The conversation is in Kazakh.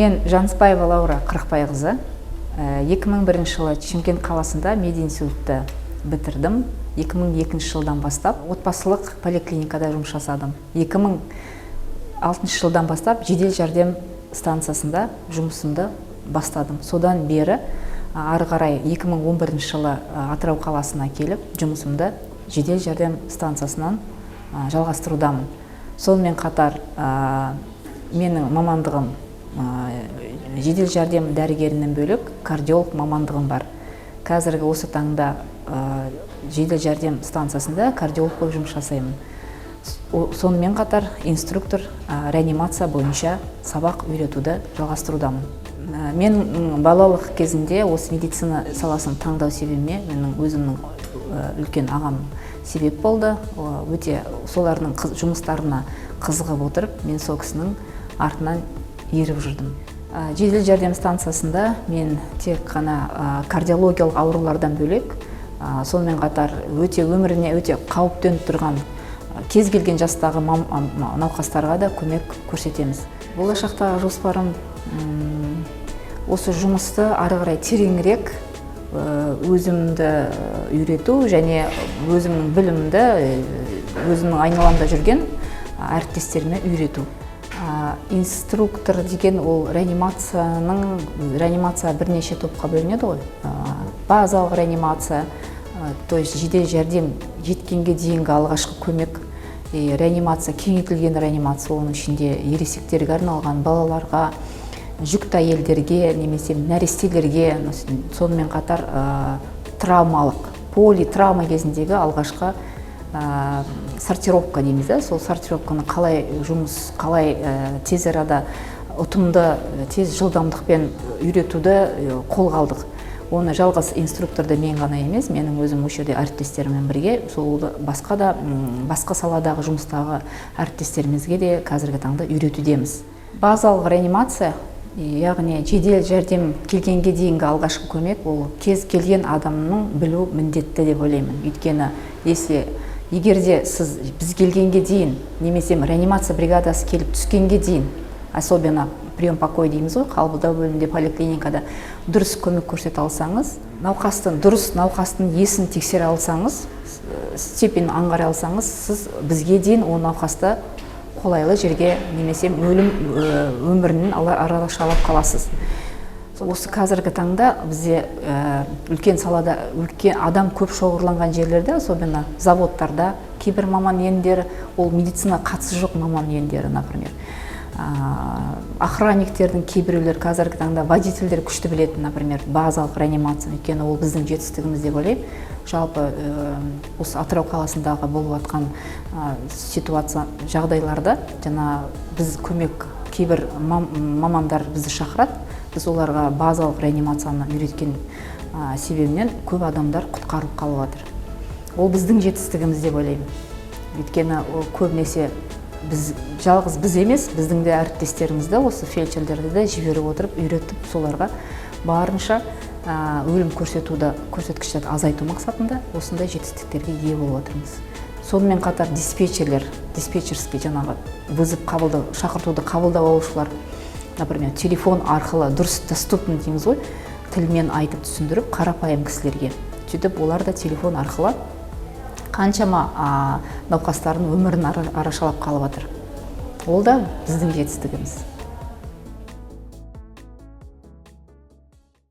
Мен Жаныспаева Лаура Қырықбайқызы. 2001 жылы Шымкент қаласында мединститутты бітірдім. 2002 жылдан бастап отбасылық поликлиникада жұмыс жасадым. 2006 жылдан бастап жедел жәрдем станциясында жұмысымды бастадым. Содан бері ары қарай 2011 жылы Атырау қаласына келіп, жұмысымды жедел жәрдем станциясынан жалғастырудамын. Сонымен қатар менің мамандығым жедел жәрдем дәрігерінен бөлек, кардиолог мамандығым бар. Қазіргі осы таңда жедел жәрдем станциясында кардиолог болып жұмыс жасаймын. Сонымен қатар инструктор реанимация бойынша сабақ үйретуді жалғастырудамын. Мен балалық кезімде осы медицина саласын таңдау себебіме менің өзімнің үлкен ағам себеп болды. Өте солардың жұмыстарына қызығып отырып, мен сол кісінің артынан еріп жүрдім. Жедел жәрдем станциясында мен тек қана кардиологиялық аурулардан бөлек, сонымен қатар өте өміріне өте қауіп төніп тұрған кез келген жастағы науқастарға да көмек көрсетеміз. Болашақтағы жоспарым осы жұмысты ары қарай тереңірек өзімді үйрету және өзімнің білімімді өзімнің айналамда жүрген әріптестеріме үйрету. Инструктор деген ол реанимация бірнеше топқа бөлінеді ғой. Базалық реанимация, то есть жедел жәрдем жеткенге дейінгі алғашқы көмек, и реанимация, кеңейтілген реанимация, оның ішінде ересектерге арналған, балаларға, жүкті әйелдерге немесе нәрестелерге, сонымен қатар травмалық, политравма кезіндегі алғашқы сортировка дейміз да, сол сортировканы қалай жұмыс, қалай тез арада ұтымды, тез жылдамдықпен үйретуді қолға алдық. Оны жалғыз инструкторды мен ғана емес, менің өзім осы жерде әріптестеріммен бірге сол басқа да басқа саладағы жұмыстағы әріптестерімізге де қазіргі таңда үйретудеміз. Базалық реанимация, яғни жедел жәрдем келгенге дейінгі алғашқы көмек, ол кез келген адамның білу міндетті деп ойлаймын. Өйткені если, егер де сіз біз келгенге дейін немесе реанимация бригадасы келіп түскенге дейін, особенно прием покой дейміз ғой, қабылдау бөлімінде, поликлиникада дұрыс көмек көрсете алсаңыз, науқастың дұрыс, науқастың есін тексере алсаңыз, степень аңғара алсаңыз, сіз бізге дейін ол науқасты қолайлы жерге немесе өлім өмірінен арашалап қаласыз. Осы қазіргі таңда бізде үлкен салада, үлкен адам көп шоғырланған жерлерде, особенно заводтарда кейбір маман иендері, ол медицина қатысы жоқ маман иендері, например, охранниктердің кейбіреулер, қазіргі таңда водительдер күшті білетін, например, базалық реанимация. Өйткені ол біздің жетістігіміз деп ойлаймын. Жалпы осы Атырау қаласындағы болып жатқан ситуация, жағдайларда жаңа біз көмек, кейбір мамандар бізді шақырады, біз оларға базалық реанимацияны үйреткен себебінен көп адамдар құтқарылып қалып жатыр. Ол біздің жетістігіміз деп ойлаймын. Өйткені ол көбінесе біз, жалғыз біз емес, біздің де әріптестерімізді, осы фельдшерлерді де жіберіп отырып, үйретіп, соларға барынша өлім көрсетуді, көрсеткіштерді азайту мақсатында осындай жетістіктерге ие болып отырмыз. Сонымен қатар диспетчерлер, диспетчерский, жаңағы вызов қабылдау, шақыртуды қабылдап алушылар, например, телефон арқылы дұрыс, доступный дейміз ғой, тілмен айтып түсіндіріп қарапайым кісілерге, сөйтіп олар да телефон арқылы қаншама науқастардың өмірін арашалап қалып жатыр. Ол да біздің жетістігіміз.